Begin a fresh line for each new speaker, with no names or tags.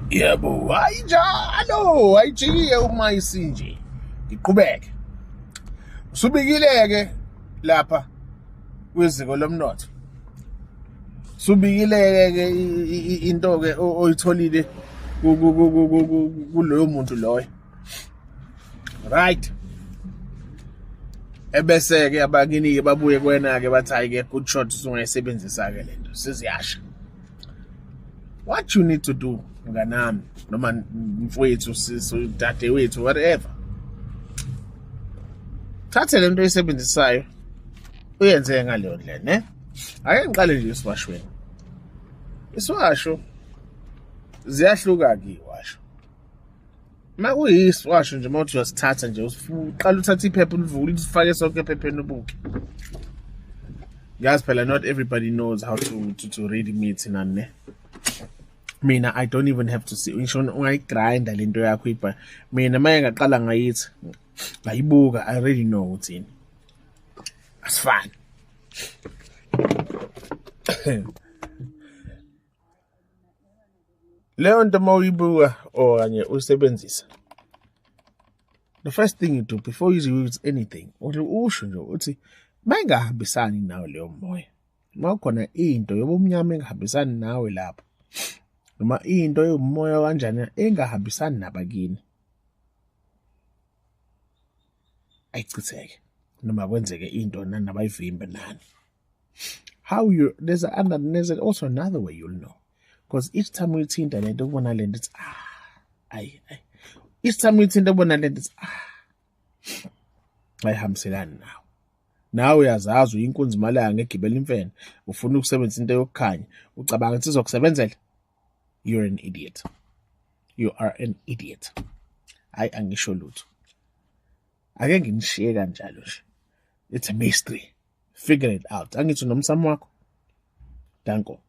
Yebo, hayi njalo, ayijike uma isinje. Ngiqhubeke. Usubikile-ke lapha kwiziko lomnotho. Subikile-ke into-ke oyitholile kuloyo muntu loyo. Right. Ebese-ke abakini-ke babuye kuwena-ke bathi hhayi-ke good shot usungayisebenzisa-ke le nto seziyasha. What you need to do mnganami noma mfowethu sisi dadewethu whatever, thathe le nto oyisebenzisayo uyenze ngaleyo ndlela ne. Ake ngiqale nje isiwashweni. Isiwasho ziyahluka-ke iwasho. Uma kuyisiwasho nje, uma uthi uyasithatha nje, uqala uthathe iphepha ulivule, ulifake sonke ephepheni ubuke. Ngiyazi phela not everybody knows how to read imithi nani ne. Mina I don't even have to see, ngisho ungayigrinda lento yakho ibha. Mina uma ngaqala ngayithi ngayibuka, I already know ukuthi yini. Asifani. Leyo nto uma uyibuka okanye uyisebenzisa, the first thing you do before you use anything, uthi usho nje uthi uma ingahambisani nawe leyo moya, uma kukhona into yobumnyama engahambisani nawe lapho, noma into ewumoya kanjani engahambisani nabakini, ayichitheke noma kwenzeke into nanabayivimbe nani. How you there's another, there's also another way you'll know, because each time uyithinta lento kubona lento it's ah ayi ayi, each time uyithinta kubona lento it's ah ayihambiselani nawe. Nawe uyazazi uyinkunzi malanga egibela imfene, ufuna ukusebenzisa into yokukhanya, ucabanga ukuthi izokusebenzela. You're an idiot, you are an idiot. Hayi, angisho lutho, ake nginishiye kanjalo nje. It's a mystery, figure it out. Angithi nomsamo wakho. Danko.